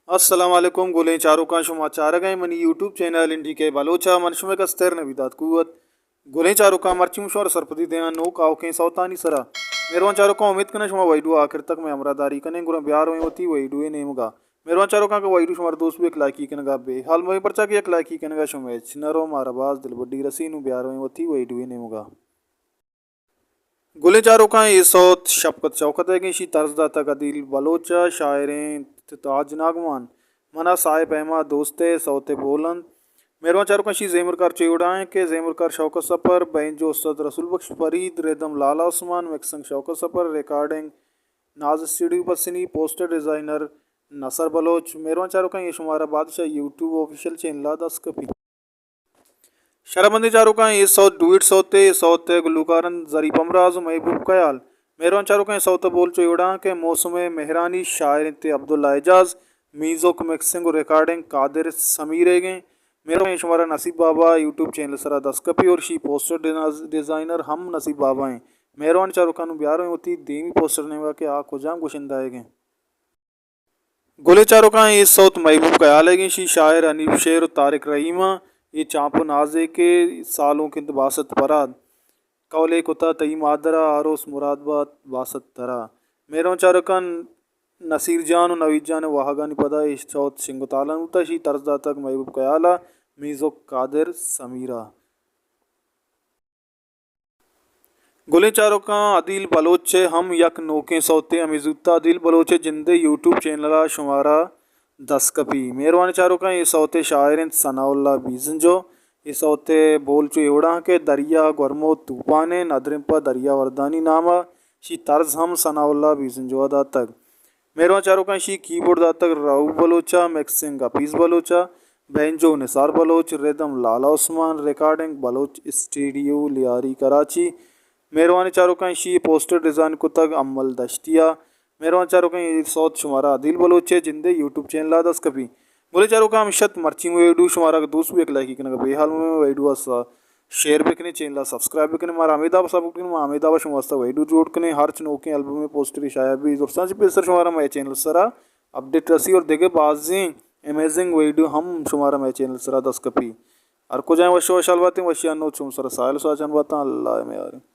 السلام علیکم گلیں چاروکاں، شما چارگ ءَ منی یوٹیوب چینل این ڈی کے بلوچ ءَ، من شمئے کستر نویداد قوت۔ گلیں چاروکاں، مرچی من شمارا سرپدی دیاں نوک آؤکیں سوتانی سرا۔ مہروان چاروکاں، امیت کناں شما ویڈیو آخر تک مئے ہمراہ داری کنیں، گڑا بیا رویں وتی ویڈیو ءِ نیمگا۔ مہروان چاروکاں، کہ ویڈیو شمارا دوست بی یک لائکی کنگا بے حال مبیں، پرچا کہ یک لائکی کنگا شمئے ہچ نہ رو، مارا باز دلبڈی رسی۔ نوں بیا رویں وتی ویڈیو ءِ نیمگا۔ گلیں چاروکاں، اے سوت شپکت شوکت ءِ گیں، شی طرز داتگ عدیل بلوچ ءَ، شاعریں تاج ناگمان، منا ساہے پیما دوست ءِ سوت ءِ بول انت۔ مہروان چاروکاں، شی زیمرکار چو اے وڑا انت کہ زیمرکار شوکت سپر، بینجو استاد رسول بخش فرید، ردم لالا عثمان، مکسنگ شوکت سپر، ریکارڈنگ ناز اسٹوڈیو پسنی، پوسٹر ڈیزائنر نصر بلوچ۔ مہروان چاروکاں، اے شمارا بادشاہ یوٹیوب آفیشل چینل ءَ دست کپی۔ شرپمندیں چاروکاں، اے سوت ڈوئٹ سوتے، اے سوت ءِ گلوکار انت ظریف امراز و محبوب کیال۔ مہروان چاروکاں، اے سوت ءِ بول چو اے وڑا انت کہ موسم مہرانی، شاعر انت عبداللہ اعجاز، میوزک، مکسنگ و ریکارڈنگ قادر سمیر ءِ گیں۔ مہروان، اے شمارا نصیب بابا یوٹیوب چینل ءِ سرا دست کپی اور شی پوسٹر ڈیزائنر ہم نصیب بابا ہیں۔ مہروان چاروکاں، نوں بیا رویں وتی دیمی پوسٹر ءِ نیمگا کہ آ کجام گشندہ ءِ گیں۔ گلیں چاروکاں، اے سوت محبوب کیال ءِ گیں، شی شاعر حنیف شیر و طارق رحیم ءَ۔ اے چاپ و نازیک ءِ سالونک انت باسط پراد۔ قولے کتا تئی مادرا، آروس مراد بات باسط ترا۔ مہروان چاروکاں، نصیر جان و نوید جان ءِ واہگانی پدا اے سوت شنگ و تالان بوتا، شی طرز داتگ محبوب کیال ءَ، میوزک قادر سمیر ءَ۔ گلیں چاروکاں، عدیل بلوچ ءِ ہم یک نوکیں سوتے ہمے زوتا عدیل بلوچ ءِ جند ءِ یوٹیوب چینل ءَ شمارا دست کپی۔ مہروان چاروکاں، اے سوت ءِ شاعر انت ثناء اللہ بیزنجو۔ اے سوت ءِ بول چو اے وڑا انت کہ دریا گورمو توپان ءِ ندریں پہ دریا وردانی نام ءَ، شی طرز ہم ثناء اللہ بیزنجو ءَ داتگ۔ مہروان چاروکاں، شی کیبورڈ داتگ رؤف بلوچ ءَ، مکسنگ حفیظ بلوچ ءَ، بینجو نثار بلوچ، ردم لالا عثمان، ریکارڈنگ بلوچ اسٹوڈیو لیاری کراچی۔ مہروان چاروکاں، شی پوسٹر ڈیزائن کتگ امل دشتی ءَ۔ مہروان چاروکاں، اے سوت شمارا عدیل بلوچ ءِ جند ءِ یوٹیوب چینل ءَ دست کپی۔ گلیں چاروکاں، ہمشت مرچی ویڈیو شمارا اگہ دوست بی یک لائکی کنگا بے حال مبیں، ویڈیو ءَ شیئر بکنیں، چینل ءَ سبسکرائب بکنیں، مارا ہمے داب ءَ سپورٹ کنیں، ما ہمے داب ءَ شما واسطہ ویڈیو جوڑ کنیں، ہرچ نوکیں البم ءِ پوسٹر شائع بی، درستاں چہ پیسر شمارا مئے چینل ءِ سرا اپڈیٹ رسی اور دگہ بازیں امیزنگ ویڈیو ہم شمارا مئے چینل ءِ سرا دست کپی۔ ہر کجائیں وش و وشحال باتیں، وشیانی نود شمئے سرا ساہیل و ساچان باتاں، اللہ ءِ میاریں۔